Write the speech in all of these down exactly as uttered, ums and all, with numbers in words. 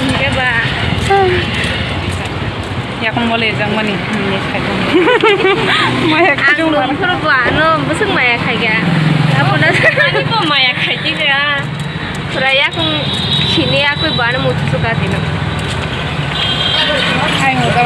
Hingke ba. Yakung bole jang mani, ni khai. Maya khai. Ang jong nung mar. Phuru bo ano bwswk maya khai ga. Apono ani bo maya khai ti ga. Pura yakung sini aku bo ano mutu suka tino. Ai mo to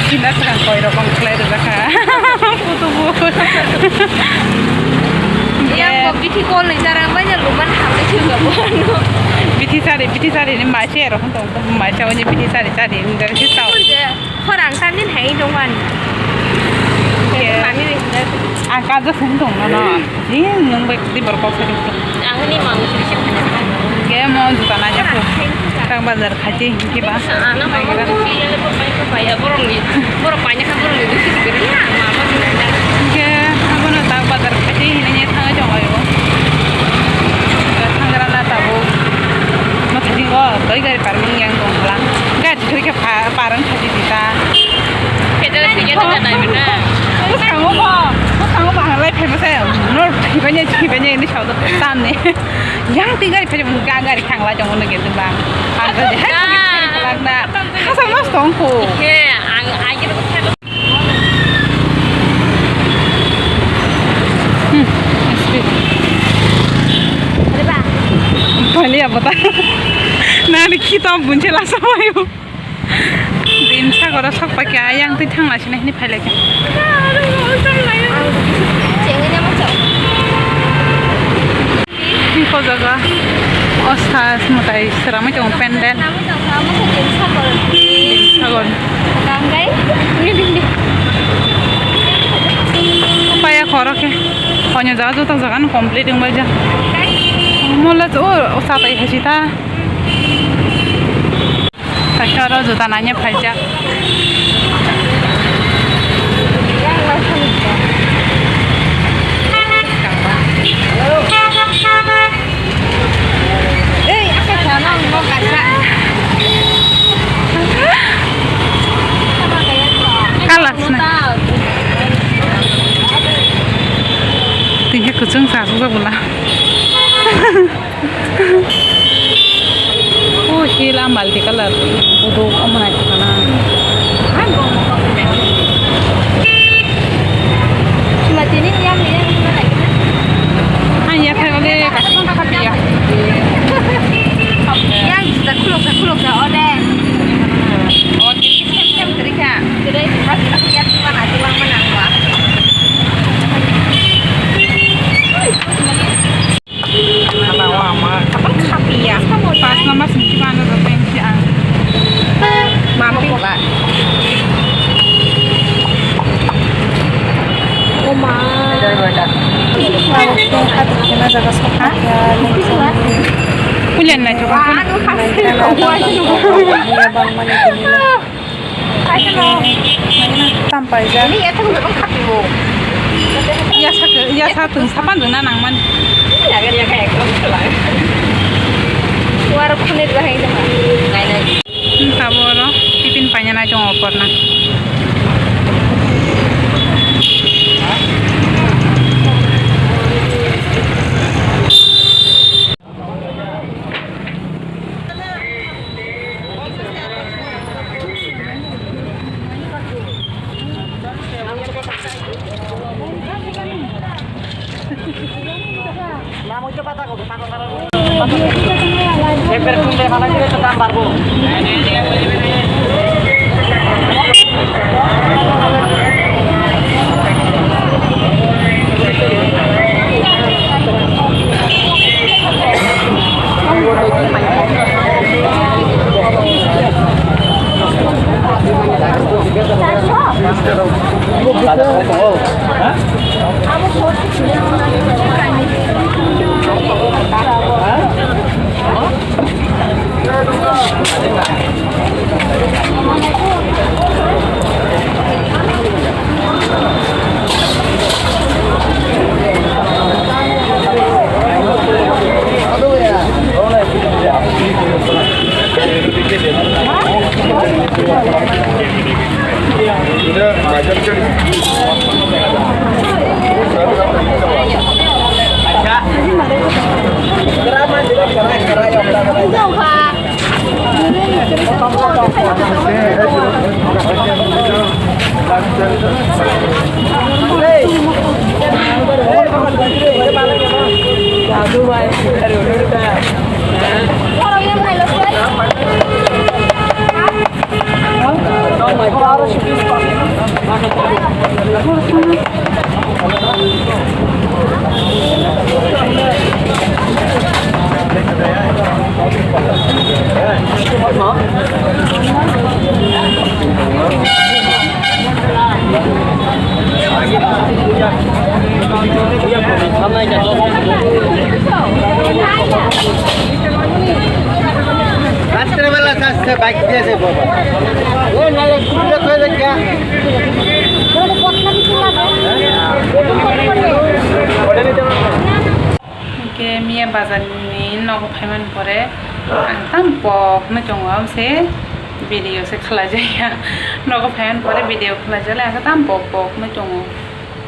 sina thang koi rokom khlai ro jakha. Putu bu. Yang ko bithi kol ni jarang banyak luman hamle sih ga bo ano. Bithi sari, bithi sari ni mai se ro hon to mai se oni bithi sari sari ni dari si tau. Khorang sanin hai dongmani. Iya. Mami bai hwnjak. Ang kaja sung tong nono. Jing nwng bai di borok kok sai tong. Ang ni mami suri suri hwnjak. Ge mo juta na jak. Tang bazar khaji hingki ba. Sana ma mo tu ki ya le ko pai ko pai ya borok ni. Borok pai na kha borok ni dusi suri na ma ma suri na. Ge abono tang bazar khaji hinani thang jong ayo. Thang gra la tabo. Ma khaji go doi gari parmang yang dong la. Gari Khe khe pa-, parang khaji di ta. Khe jala thwi khe jala nai bina. Bwskango bo, bwskango bo ang lai phaima se, no thibanya, thibanya ini sao do tamni. Yang ti gari phaji ga gari khang lai jong no ge ba. Ang ga de hai khang lai na. Khasa mas tong ko. Khe ang ai khe Hmm, speed. Pali apa ta? Nani kita bunche la sama yo. Din sagoro sok pakai ayang twi thang lai sini hini phai lai kha. Hini ko jaga osta mutai seramai tongo pendel. Sagon. Paya khoro khe. Konya jaga joto jaga no complete wngbai ja. Mola o satai hai sita. Kaisa oro juta naina phaijak. Kalas na. Tingkhe kuchung chasukjak bwla. Oh, sila multi color. Buduk omo nai kana. Ang ya khai bale kasing ka kapiya. Yang sudah kuluk ka kuluk ka ode. Oh, tini sem sem kerja. Jadi pas aku ya cuma nanti uang menang wah. Apa kapiya? Pas nama sih mana tuh pensi ang. Mampi lah. Oma. Pulen na coba. Anu kasih. Tam paijak. Ini ya tuh belum khapi bo. Ya sa ya sa tung sapan duna nang man. War khone dua hai dong. Nai nai. Tabo oro tiffin paina nai jong okorna. রাত্রেবেলা চাচ্ছে বাইক দিয়েছে বাবা। ও নালে খুলে থয়ে দেখে। Hingke miya bazar ni nogo phaimani pore ang tamo pok hinui tongo, abose video se khlai jaya. Nogo phaimani pore video khlai jale ang tamo pok pok hinui tongo.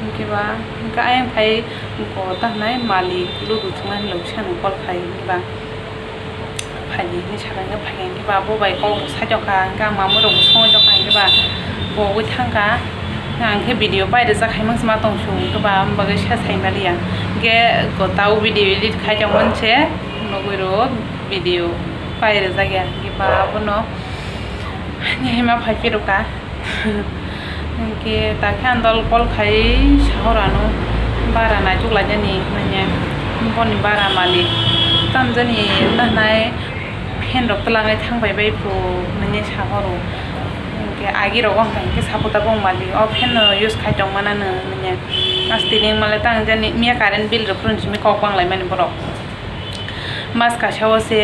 Hingke ba hingke ayang phai bo ta hinai malik ludu thwngmani lobisano call khai hingke ba. Phaidi hinui sakha hingke phaikha hingke ba bo bai kok bo saijak kha hingke ang mamui rok bo songwi jak kha hingke ba bo ui thang kha. Ang khe video pai rijak hai mangsi ma tong su hingke ba, ang bagwi sa sai maliya hingke ko tao video edit khai tong mani se nugui rwo video pai rijak ya hingke ba abono. Hini hai ma phai phirok kha. Hingke takhe ang dol call khai sahor ano bara naituk laijani manya boni bara malik tamjani wngna hinai fan rok twlangwi thangbai bai phu manya sahoro. Hingke agi rogo hingka hingke sapo tabok malik o fan no use khai tongmana no manya. Mas tini wngmale tangjani miya current bill rok phuru simi kok banglaimani borok. Mas kaisa o se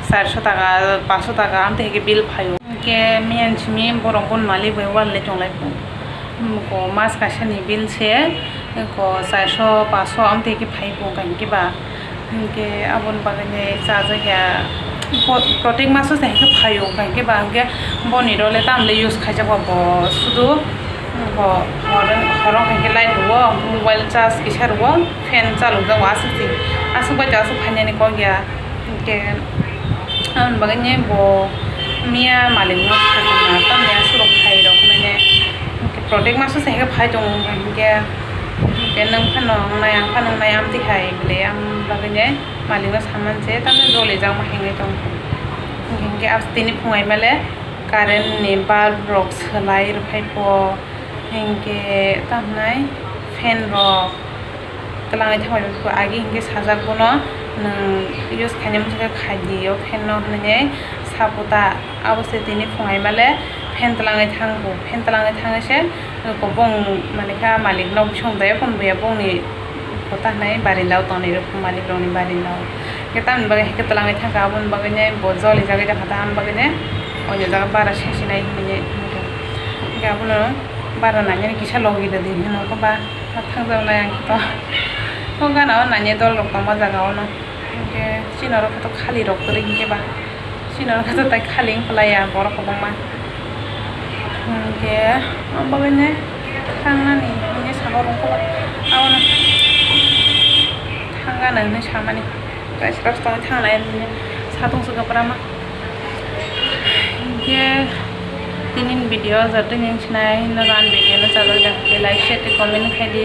charso taka, paso taka amtwi hai khe bill phaio. Hingke miyan simi borok bon malik bai wal le tonglai phu. Ko mas kaisa ni bill se ko charso, paso amtwi hai khe phai phu, hingka hingke ba hingke aboni bagwi ne chajakya. Pro-, protek maso se hai khe phaio, hingka hingke ba hingke boni role tamle use khaijak ba bo sudu bo horo horo hingke light rwo, mobile charge kisa rwo. Fan chalok jago aswk se, aswk bai to aswk phainani kok ya. Hingke aboni bagwi ni bo miya malik no sakha na tamni aswk rok phai rok hinui ne. Hingke protek maso se hai khe phai tongo hingke, hingke nwng phano wngnai ang phano wngnai amtwi hai bwle aboni bagwi ni malik no samani se tamni joli jak ma hinui tongo. Hingke hingke tini phungai male current ni bulb rok swlai rw phai pho hingke tamo hinai fan rok. Twlangwi thangbai agi hingke sajak bono, nwng use khaina muchungkhe khai di o fan no hinui sapo ta. Abo se tini phungai male fan twlangwi thango, fan twlangwi thangwi se bong manikha malik nok bisong daya phone buya bongni kota hinui barinda o tonwi rw malik rokni barinda o. Hingke tamni bagwi hingke twlangwi thangkha aboni bagwi ne bo joli jagwi tongkha ta aboni bagwi ne o jaga bara se sinai hinui hingke abono bara nainani kisa logi rwdi hinui hwnba. Thangjaknai ang khe to. O gana o nani dol rok tongma jaga o no. Hingke chini oro khe to khali rok kwrwi hingke ba. Chini oro khe to tai khali wng kwlai ya borok kwbangma. Hingke o bagwi ne thangnani hingke saka rok khe ba. Abono thangna nang hinui samani. Kaisa rasta o thanglai hinui satung se kwbra ma. Hingke tini ni video joto ni sinai no gan video no chajak jak khe like, share tei comment khai di.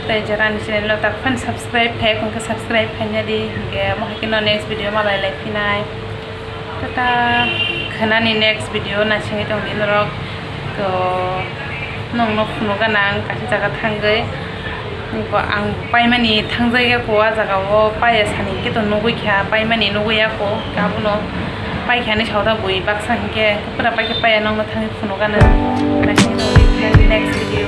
Tei jora ni channel no tak fan subscribe khai, hingke subscribe khai di. Hingke mo hai khe no next video malai lai phinai. Tata khwnani next video naisingwi tongdi norok. To nwng no phunugo nang kaisa jaga thangwi. Bo ang paimani thangjak ya ko, ah jaga o paiya sani hingke to nugui kha, paimani nugui ya ko, abono paikha hinui sao da bui baksa hingke pura paikhe paiya nwng no thangwi phunugo nang. Naisingwi tongdi next video.